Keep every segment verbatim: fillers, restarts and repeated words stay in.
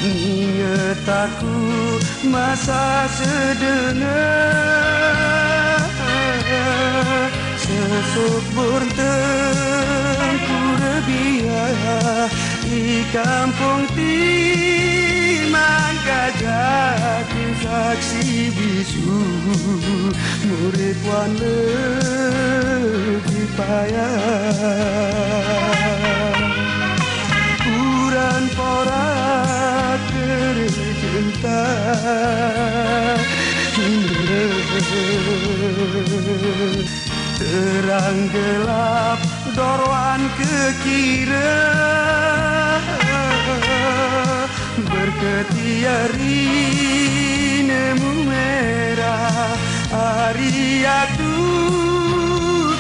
Inget aku masa sedena, sesok borteng ku rebiaya i kampung ti mangkajak saksi bisu. Murip wan lebih paya, uran porat tercinta. Terang gelap doroan kekira, berketi ari nemu merah, ari atu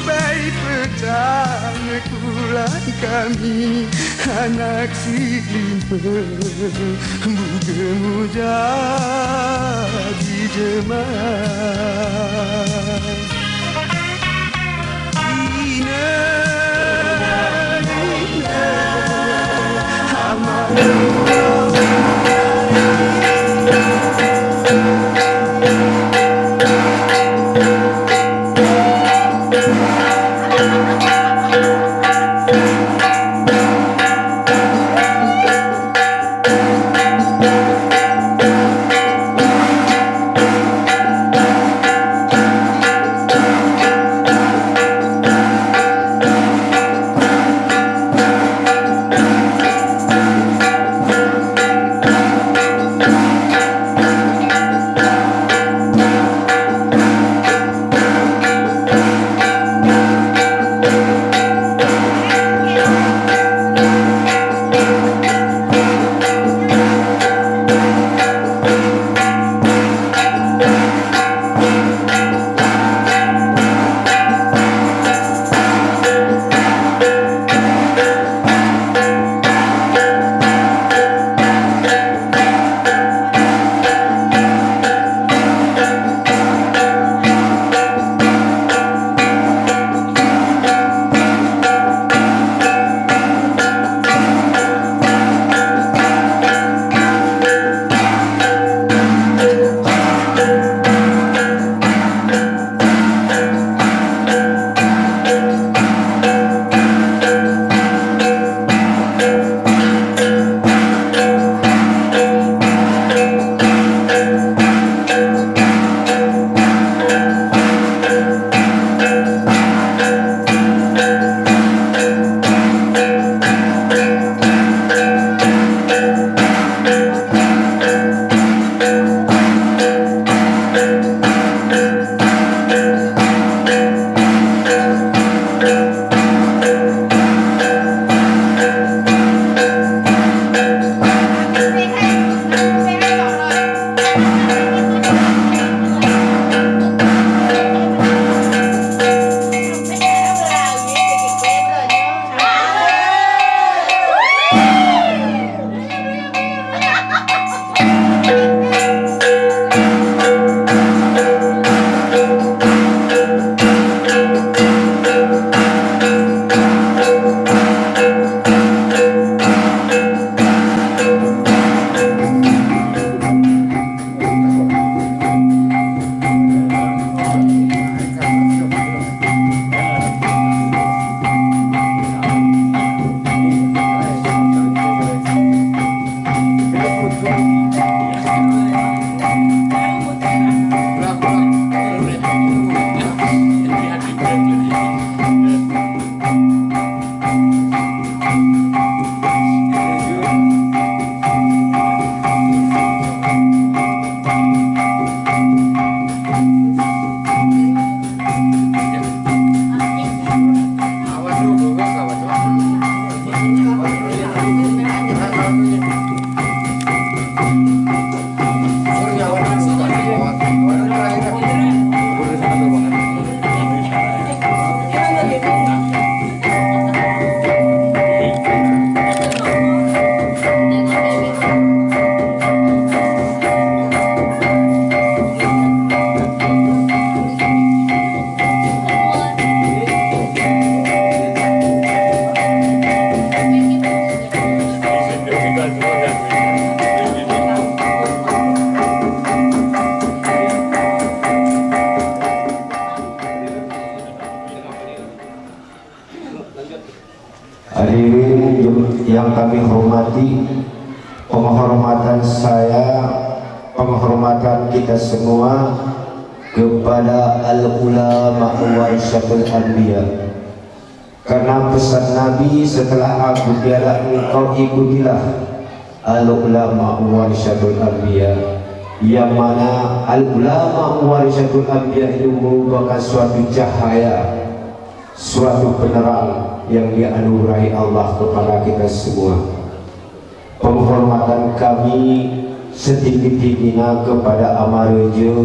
pey pecang kulang kami, anak si limpe bugemu jadi jema. Hadirin yang kami hormati, penghormatan saya, penghormatan kita semua kepada al-ulama warasatul anbiya. Karena pesan Nabi, "Setelah aku tiada, engkau ikutilah al-ulama warasatul anbiya." Yang mana al-ulama warasatul anbiya itu merupakan suatu cahaya, suatu penerang yang dianugerahi Allah kepada kita semua. Penghormatan kami setinggi-tingginya kepada Ama Reje,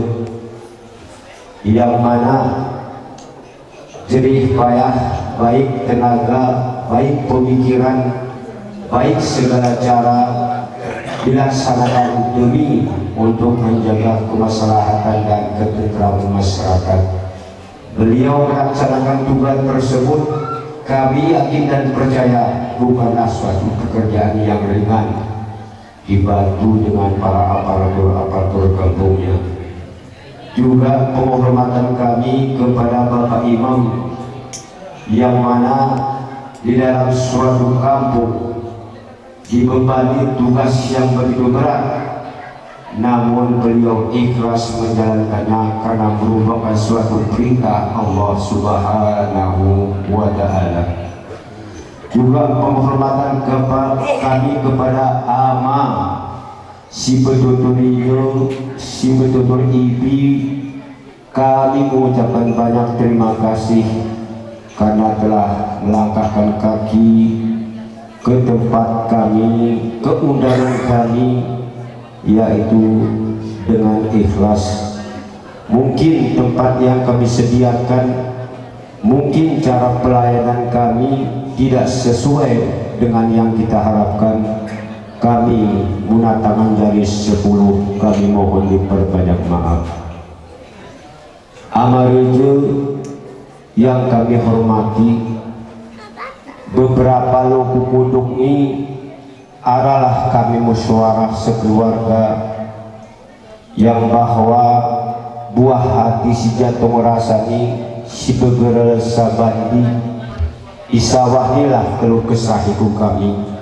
yang mana jerih payah, baik tenaga, baik pemikiran, baik segala cara dilaksanakan demi untuk menjaga kemaslahatan dan ketentraman masyarakat. Beliau melaksanakan tugas tersebut, kami yakin dan percaya bukanlah suatu pekerjaan yang ringan, dibantu dengan para aparatur-aparatur kampungnya. Juga penghormatan kami kepada Bapak Imam, yang mana di dalam suatu kampung dibebani tugas yang begitu berat, namun beliau ikhlas menjalankannya karena merupakan suatu perintah Allah Subhanahu wa Ta'ala. Juga penghormatan kepa-, kami kepada Ama, si betutur inyo, si betutur ibi, kami mengucapkan banyak terima kasih karena telah melangkahkan kaki ke tempat kami, ke undangan kami, yaitu dengan ikhlas. Mungkin tempat yang kami sediakan, mungkin cara pelayanan kami tidak sesuai dengan yang kita harapkan. Kami muna tangan jari sepuluh, kami mohon diperbanyak maaf. Ama Reje yang kami hormati, beberapa lo kukuduk ni aralah kami musyawara sekeluarga, yang bahwa buah hati si jantung rasa ni, si begerel sabandi, i sawah ni lah keluh kesah iku kami.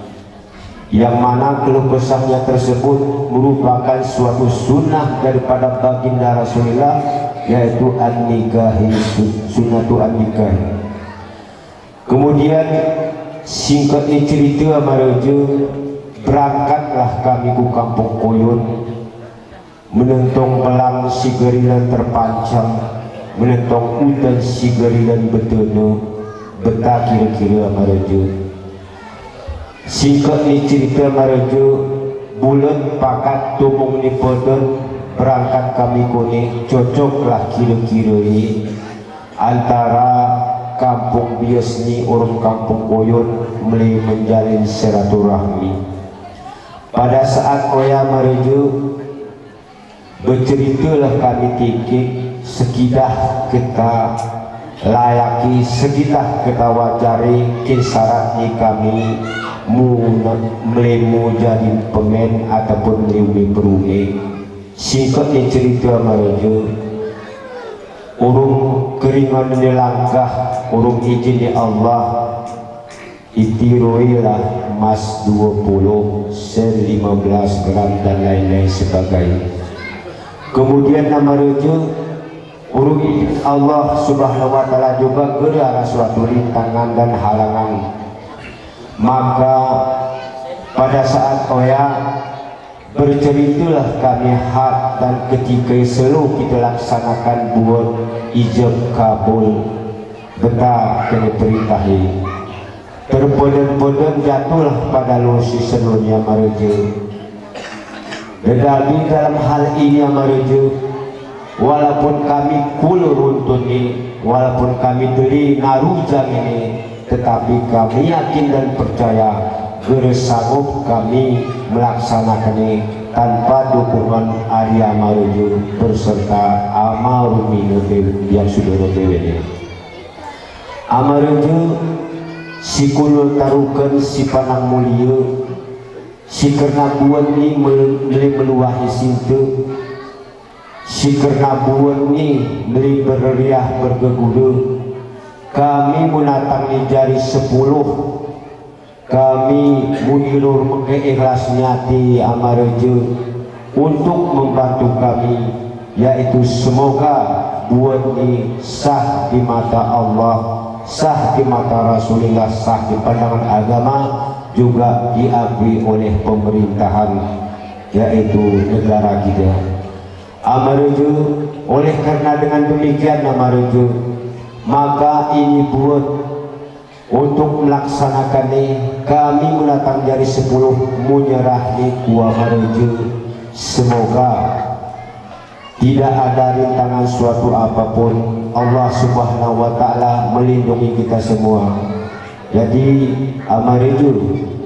Yang mana keluh kesahnya tersebut merupakan suatu sunnah daripada baginda Rasulullah, yaitu an-nikahi, su-, sunnatu an-nikah. Kemudian, singkat ni cerita, Ama Reje, berangkatlah kami ku Kampung Koyon. Menentong belang si gerilan terpancang, menentong utan si gerilan betene, beta kira-kira, Ama Reje. Singkat ni cerita, Ama Reje, bulet pakat tumung ni peden, berangkat kami koni, cocoklah kira-kira i antara Kampung Bias ni urung Kampung Koyon, mele menjalin silaturahmi. Pada saat oya, Ama Reje, beceritalah kami tikik, sekidah keta layaki, sekidah keta wajari, kin sarat ni kami mu-, mele mu jadin pemen ataupun mele umi perumi. Singkat ni cerita, Ama Reje, urung keringan ni langkah, urung ijin ni Allah, itiroilah mas dua puluh, sen lima belas gram, dan lain-lain sebagainya. Kemudian, Ama Reje, urung ijin Allah Subhanahu wa Ta'ala juga gera suatu rintangan dan halangan. Maka pada saat oya, berceritalah kami hat dan ketika selalu kita laksanakan buat ijab kabul, beta kena perintah i. Terpeden-peden jatuhlah pada lo si selunya, Ama Reje. Tetapi dalam hal ini, Ama Reje, walaupun kami kul runtun ni, walaupun kami deli narujang ini, tetapi kami yakin dan percaya, gera sanggup kami melaksanakan ini tanpa dukungan ari Ama Reje berserta Ama Rumi note-, yang sudah notewen ini. Ama Reje, si kul tarukan si panang mulia, si kerna buat ni mel-, mele meluahi sinte, si kerna buat ni mele bereriah bergegura, kami munatang ni jari sepuluh, Kami muyurur mengke ikhlasnya ti ama raja untuk membantu kami, yaitu semoga buat ini sah di mata Allah, sah di mata Rasulillah, sah di pandangan agama, juga diakui oleh pemerintahan, yaitu negara kita. Ama raja, oleh karena dengan demikian, ama raja, maka ini buat untuk melaksanakannya, kami menatang jari sepuluh menyerah ni ku ama raja. Semoga tidak ada rintangan suatu apapun. Allah Subhanahu wa Ta'ala melindungi kita semua. Jadi, ama raja,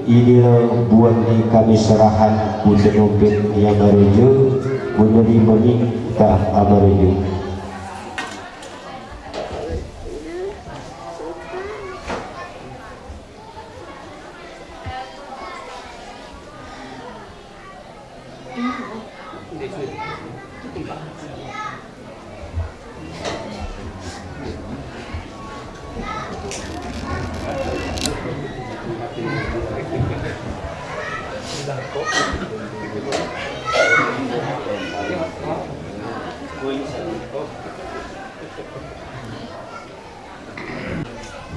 inilah buat ni kami serahan ku tenompet ni ama raja, menerima ni kita ama raja.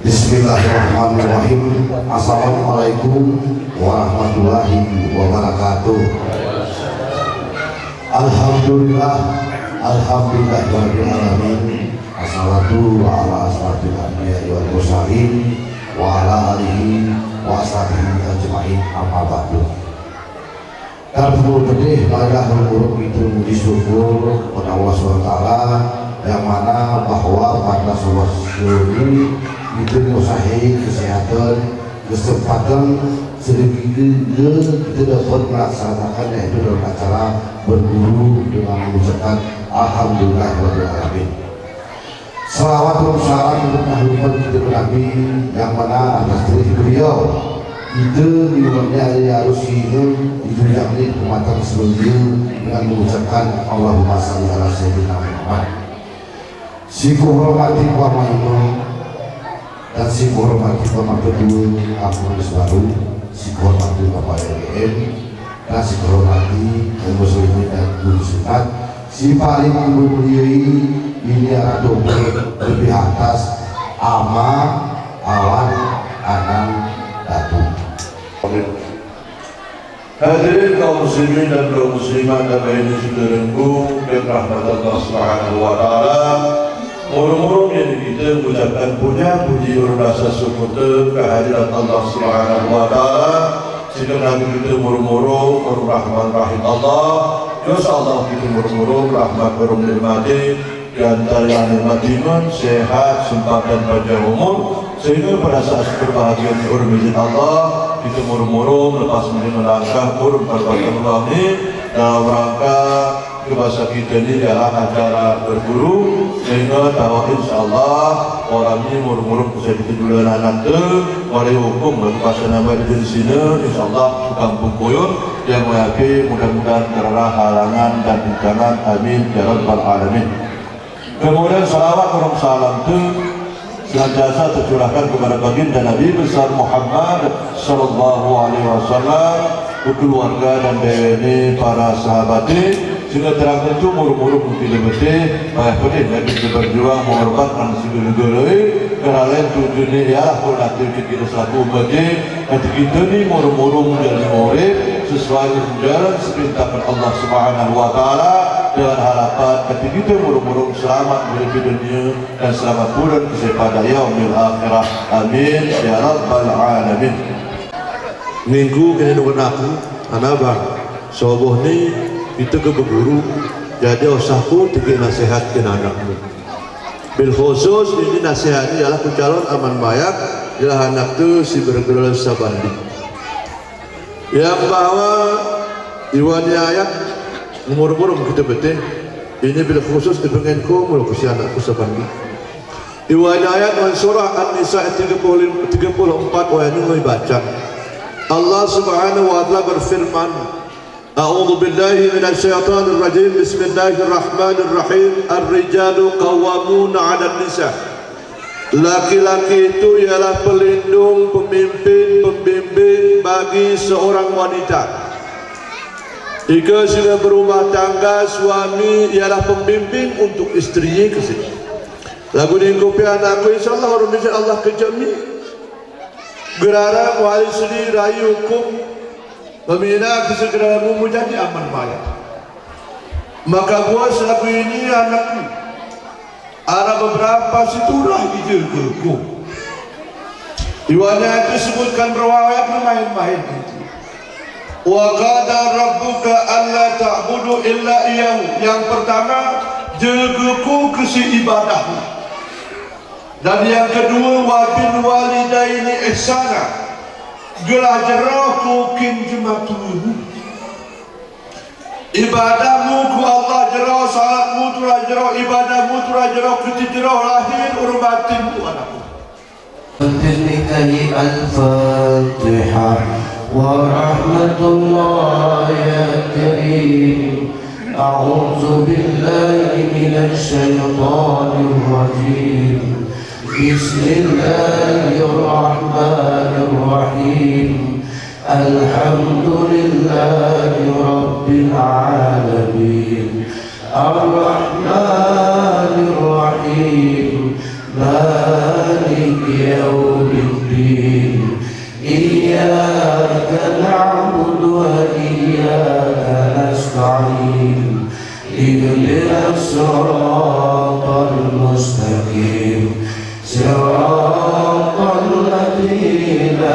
Bismillahirrahmanirrahim. Assalamualaikum warahmatullahi wabarakatuh. Alhamdulillah, alhamdulillahirabbil alamin. Wassalatu wa ala asrafil anbiya'i wal mursalin wa ala alihi wa ashabihi ajma'in, amma ba'du. Tarpul pedih mayah murung itu muji syukur kepada Allah Subhanahu wa Ta'ala, yang mana bahwa pada sawasuni itu ngusahi kesehatan, kesempatan sedikit kita dapat melaksanakan, yaitu dalam acara berguru dengan mengucapkan alhamdulillah rabbil alamin. Salawat dan salam untuk ahli umat kita Nabi yang mana atas terih beliau, kita di umatnya hari harus ini di dunia ini kematan sebelumnya dengan mengucapkan Allahumma salli ala sayyidina Muhammad. Siku hormati Bapak Imam dan siku hormati Bapak Ketua Kampung Baru, siku hormati Bapak R M, dan siku hormati kaum muslimin dan kaum muslimat. Si paling mulia ini adalah lebih atas ama, awan, anang, datu. Hadirin kaum muslimin dan kaum muslimat, Bapak Ibu Saudaraku yang dirahmati Allah Subhanahu wa Ta'ala. Murung-murung ini kita mengucapkan puja puji berasa syukur kehadirat Allah Subhanahu wa Ta'ala. Sehingga kita murung-murung rahmat rahim Allah. Insya Allah kita murung-murung rahmat murung nikmati. Di antara yang nikmat iman, sehat, sempatan, panjang umur, sehingga pada saat berbahagia di urun izin Allah, kita murung-murung lepas muli melangkah urun parbatan Allah ini dalam rangka kebasa kita ini ialah acara berguru, sehingga tawa insya Allah orang ini murung-murung bisa kita duluan anak tu, oleh hukum bagi pasal nama di sini, insya Allah kampung Koyon, yang mengakhiri mudah-mudahan terarah halangan dan rintangan. Amin ya rabbal alamin. Kemudian salawat dan salam tu senantiasa tercurahkan kepada baginda Nabi besar Muhammad sallallahu alaihi wasallam, keluarga dan dewéné, para sahabaté, sehingga terang tentu murung-murung kita beté, payah pedih lagi kita berjuang mengorbankan segala-galanya, kerana tujuannya ialah untuk kita selaku umatnya, kata kita ini murung-murung menjadi murid sesuai dengan jalan sepintakan Allah Subhanahu wa Ta'ala, dengan harapan kata kita murung-murung selamat di dunia dan selamat pula pada yaumil akhirah. Amin ya rabbal alamin. Minggu kini dengan aku, anak bang, soboh ini kita ke berguru, jadi usah ku tiki nasihat ke anakmu. Bil khusus ini nasihat ini ialah ku calon aman mayak, ialah anak tu si berguru sabandi. Yang bahwa iwan ayat murung-murung kita beté, ini bil khusus dipengin ku murung kusi anakku sabandi. Iwan ayat wan surah An-Nisa tiga puluh lima, tiga puluh empat, wayah ini baca. Allah Subhanahu wa Ta'ala berfirman, A'udzu billahi minasy syaithanir rajim. Bismillahirrahmanirrahim. Ar-rijalu qawwamuna 'alan nisa. Laki-laki itu ialah pelindung, pemimpin, pembimbing bagi seorang wanita. Jika sudah berumah tangga, suami ialah pembimbing untuk istrinya ke sini. Lagu dingko pia anakku, insya Allah, orang bisa Allah kejami. Gerara kuali sini rayu hukum, pemina ke segera mu menjadi aman maya. Maka buat selaku ini anakku. Ada beberapa siturah ide ke hukum. Iwannya itu sebutkan riwayat main-main itu. Wa qada rabbuka alla ta'budu illa iyyahu. Yang pertama, jagaku ke si ibadahmu. Dan yang kedua, wa bil walidaini ihsana. Gelah jero ku kin jematuhu. Ibadahmu ku Allah jero, salatmu tura jero, ibadahmu tura jero, keti jero lahir urbatinmu anakku. Bismillahirrahmanirrahim. Wa rahmatullahi wa barakatuh. A'udzu billahi minasy syaithanir rajim. Bismillahirrahmanirrahim. Alhamdulillahi rabbil alamin. Arrahmanirrahim. Maliki yawmiddin. Iyyaka na'budu wa iyyaka nasta'in. Ihdinas siratal mustaqim. Siratal ladzina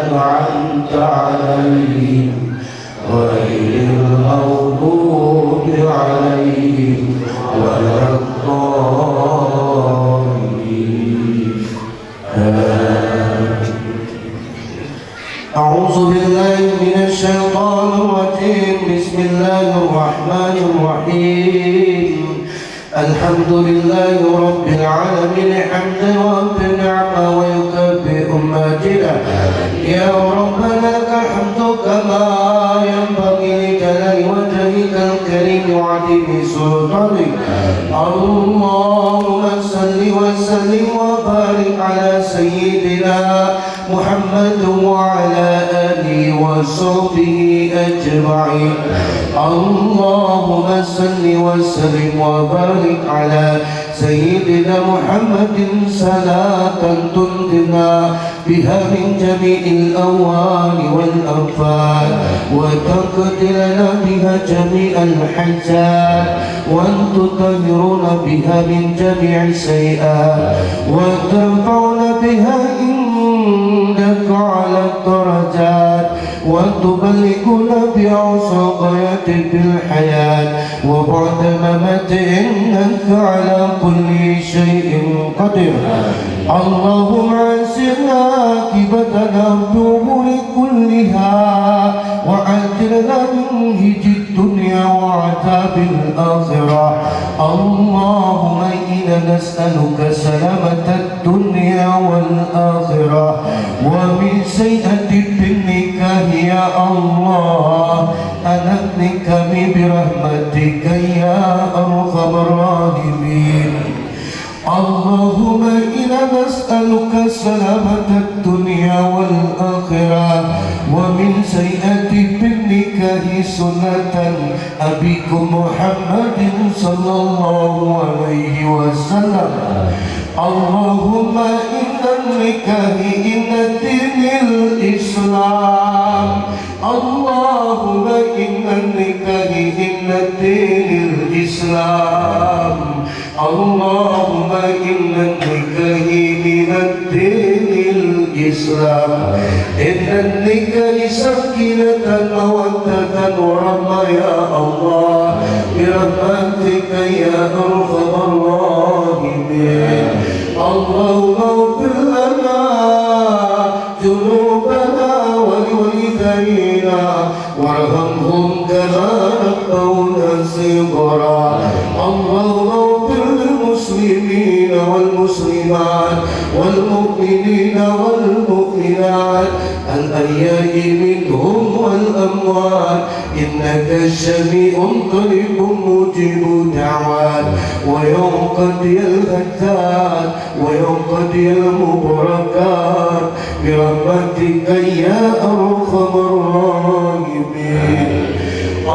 an'amta 'alaihim ghairil maghdubi 'alaihim waladdallin. Amin. أعوذ بالله من الشيطان الرجيم. بسم الله الرحمن الرحيم. الحمد لله رب العالمين حمدا يوافي نعمه ويكافئ مزيده. يا ربنا لك الحمد كما ينبغي لجلال وجهك الكريم وعظيم سلطانك. اللهم صل وسلم وبارك على سيدنا محمد وعلى آله وصحبه أجمعين. اللهم صل وسلم وبارك على سيدنا محمد صلاة تنجينا بها من جميع الأهوال والآفات، وتقضي لنا بها جميع الحاجات، وأن تطهرنا بها من جميع السيئات، وترفعنا بها عندك أعلى الدرجات، وأن تبلغنا بها أقصى الغايات في الحياة وبعد الممات، إنك على كل شيء قدير. اللهم أحسن عاقبتنا في الأمور كلها وأجرنا من خزي الدنيا وعذاب الآخرة. اللهم إنا نسألك سلامة الدنيا والآخرة ومن سيئات في النكاح يا الله. أنا النكاح برحمتك يا أرحم الراحمين. اللهم إنا نسألك سلامة الدنيا والآخرة ومن سيئات في النكاح سنة أبيكم محمد صلى الله عليه وسلم. اللهم إن النكاح من دين الإسلام. اللهم إن النكاح من دين الإسلام. اللهم إن النكاح من دين الإسلام. إن النكاح سكينة مودة ورحمة يا الله، برحمتك يا أرحم الراحمين. اللهم اغفر لنا ذنوبنا ولوالدينا وارحمهم كما ربونا صغارا. اللهم اغفر للمسلمين والمسلمات والمؤمنين والمؤمنات الأحياء منهم والأموات إنك سميع قريب مجيب الدعوات وينقضي الحاجات وينقضي المباركات برحمتك يا أرحم الراحمين.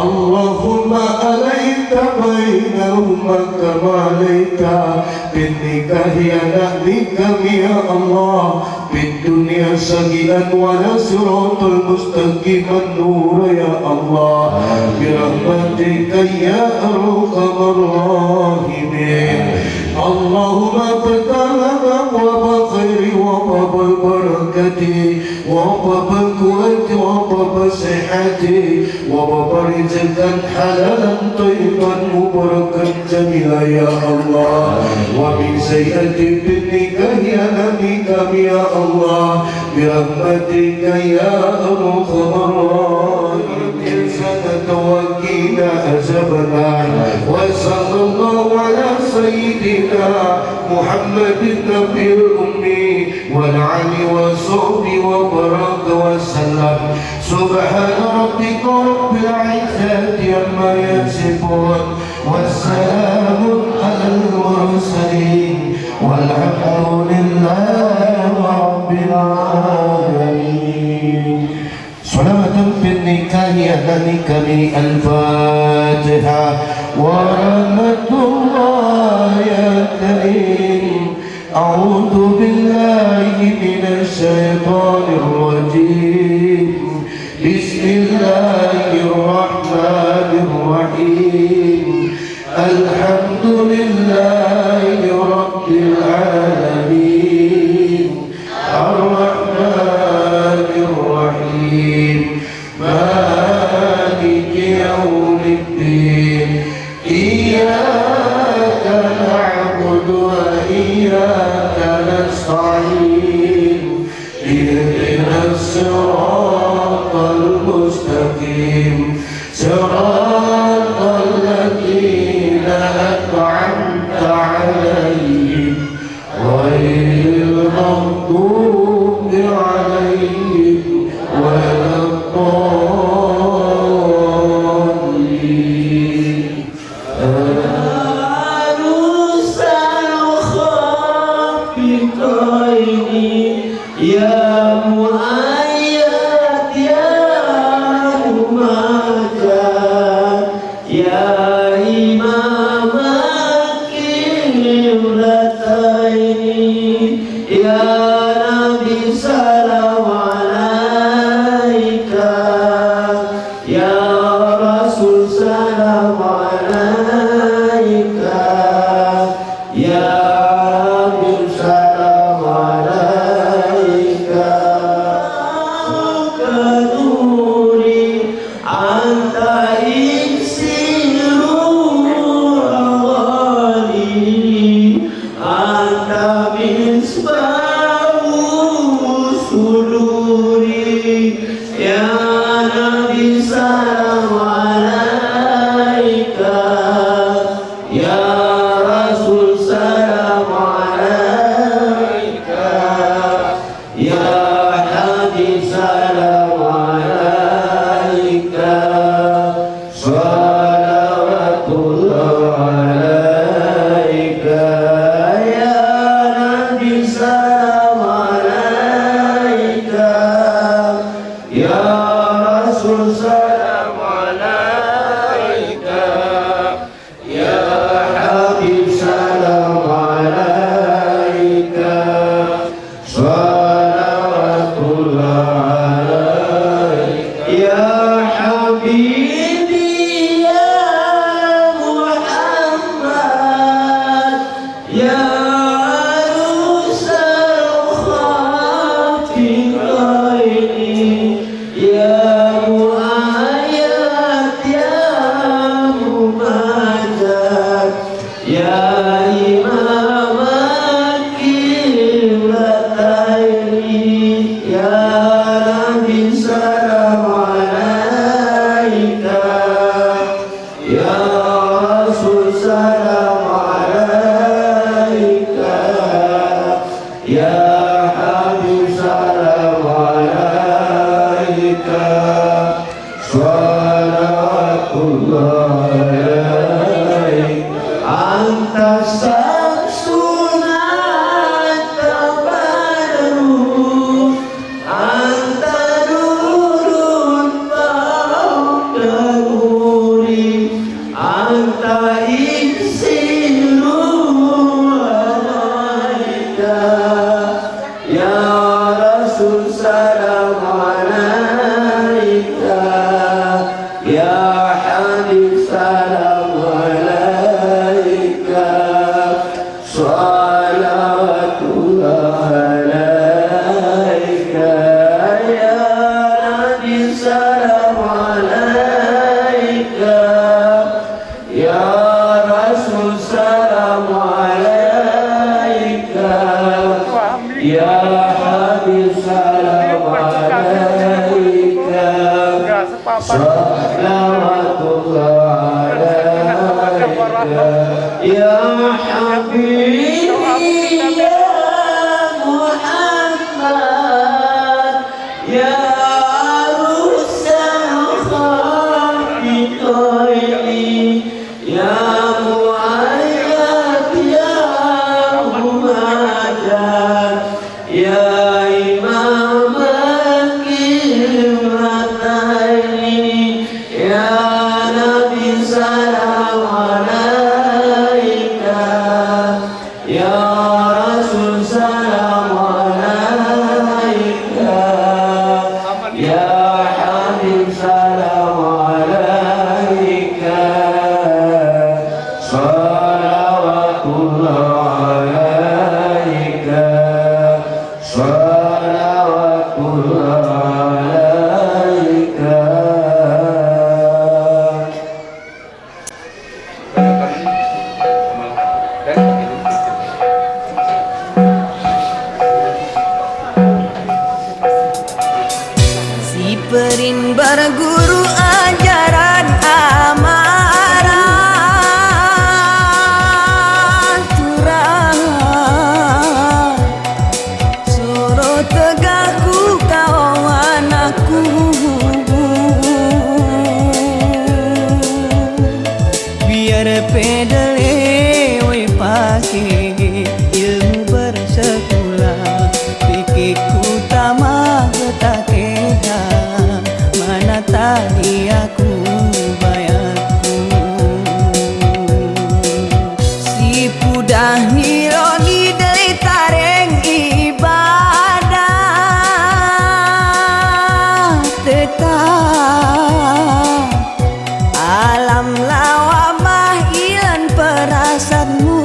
اللهم أليت بينهما كما أليت بالنكاح يا نبي كم يا الله في الدنيا سجلا وعلى صراط المستقيم النور يا الله برحمتك يا أرحم الراحمين. اللهم افتح لنا أبواب الخير وأبواب البركة وأبواب القوة وأبواب الصحة وأبواب رزقا حلالا طيبا مباركا جميلا يا الله. ومن سيئات بالنكاح يا نبي كم يا الله برحمتك يا أرحم الراحمين. وقنا عذاب النار. وصلى الله على سيدنا محمد النبي الأمي وعلى آله وصحبه وبارك وسلم. سبحان ربك رب العزة عما يصفون. والسلام على المرسلين. والحمد لله رب العالمين. صلاة بالنكاح على النبي. الفاتحة. ورحمة الله يا كريم. أعوذ بالله من الشيطان الرجيم. بسم الله الرحمن الرحيم. الحمد لله رب العالمين. الرحمن الرحيم. مالك يوم الدين. إياك نعبد وإياك نستعين. اهدنا الصراط المستقيم. صراط الذين أنعمت عليهم غير المغضوب عليهم ولا الضالين. آمين. يا مؤيد يا ممجد يا إمام القبلتين، يا نبي سلام عليك، يا رسول سلام عليك، يا رب سلام عليك. أنت نوري، أنت إكسير أغاني، أنت مصباح سروري. يا نبي سلام عليك، يا رسول سلام عليك، يا حبيب سلام عليك، صلوات الله عليك، يا نبي سلام عليك، يا يا حبيب سلام عليك، صلوات الله عليك. أنت الشمس، أنت البدر، أنت نور فوق نور، أنت إكسير عليك. يا رسول سلام عليك، يا حبيب سلام عليك، صلوات الله عليك، يا نبي سلام عليك، يا رسول سلام عليك، يا حبيب سلام عليك، صلوات الله عليك، يا حبيبي يا محمد، يا عروس الخلق طيب، يا مؤيد يا ممجد، يا إمام القبلتين، يا نبي سلام عليك، يا رسول سلام عليك، يا حبيب سلام عليك، صلوات الله عليك، صلوات الله عليك. Siperin berguru ajaran amarah turah. Soro tegahku kao anakku, biar pedele we pake ilmu bersekula, pikirku tamah betakeda, mana tadi aku bayarku. Si pudah nironi deli tareng ibadah tetap alam lawa mah ilan perasatmu.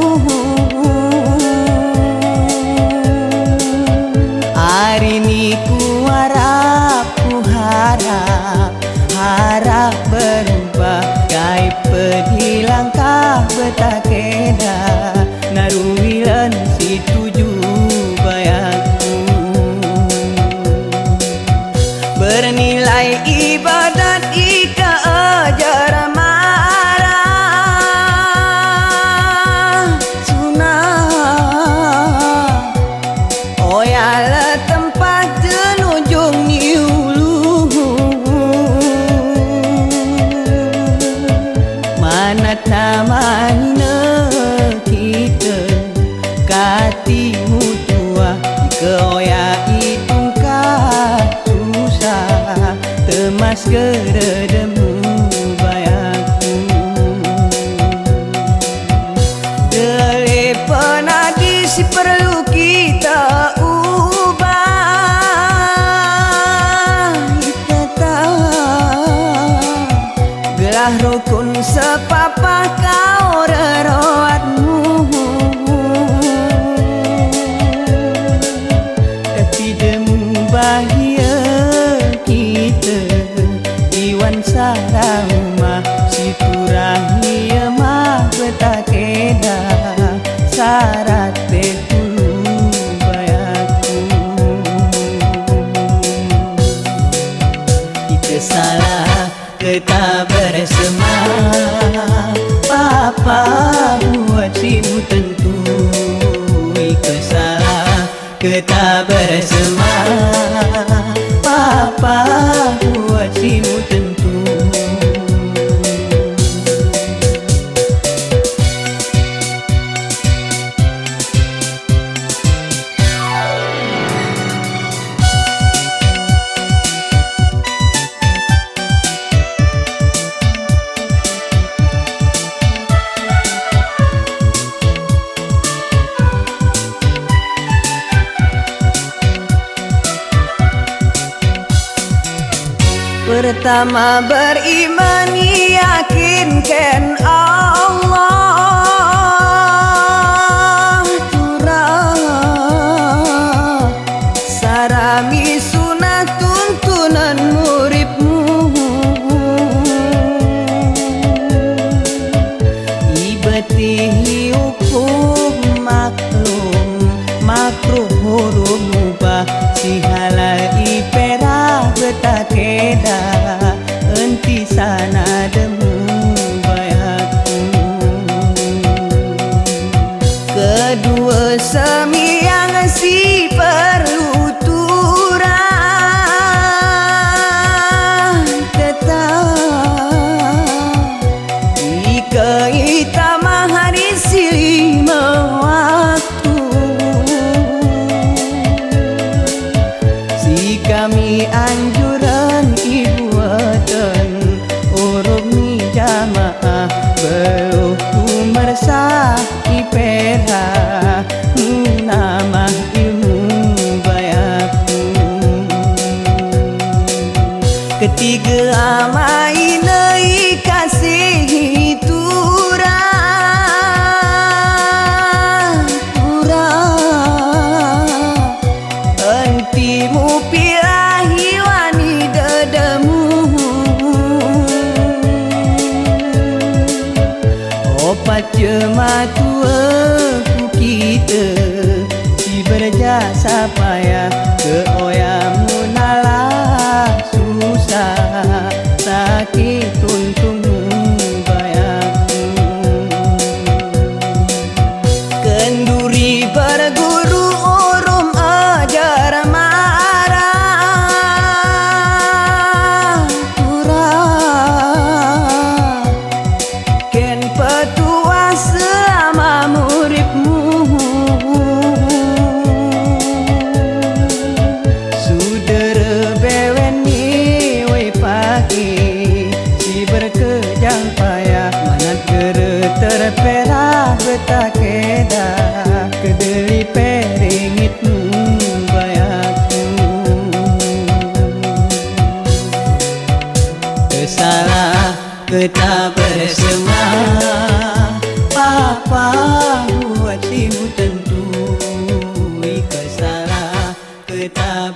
Arini ku harap, ku harap, harap berubah, gaib pedih langkah betakeda, naruh ilan situju bayarku. Bernilai ibadat ika ajar marah sunah. Oya le tempat tenujung ni ulu. Mana tamahina kita kati mutua, ke oya itungka susah, temas keredemu bayarku. Dele penadi si perlu kita ubah, kita tak gelah rukun sepapah kao reroatmu. Ketidemu bahia kita iwan saraumah, siturahmi mah betakeda, sarat te tulu bayarku. Kita salah kita bersama, Keta bersema, papa, buat simu tentu. Pertama beriman yakin kän Allah tura, sarami sunah tuntunan muripmu. Ibatihi ukum maklum, makruh hurum mubah, si halal ipera betakeda, enti sanademu bayakmu. Kedua semiyang si perlu tura, keta ika ita mahari si lima waktu. Si kami anjuran ibuatan urup mi jamaah, beluh kumersa ipera, munamah ilmu bayakmu. Ketiga ama ina ikasihi tura, tura, enti mupilahi wani dadamu. Opat jematua ku kita, si berjasa payah, ke oya munalah susah, sakit untung bayakmu. Kenduri berguru urum ajar marah tura, kän petuah selama muripmu. Sudara bewen niway pake, si berkejang payah, manat gere terpera betakeda, kedeli peringitmu bayakmu. Kesalah keta bersema, papa, buat simu tentu. Ika salah keta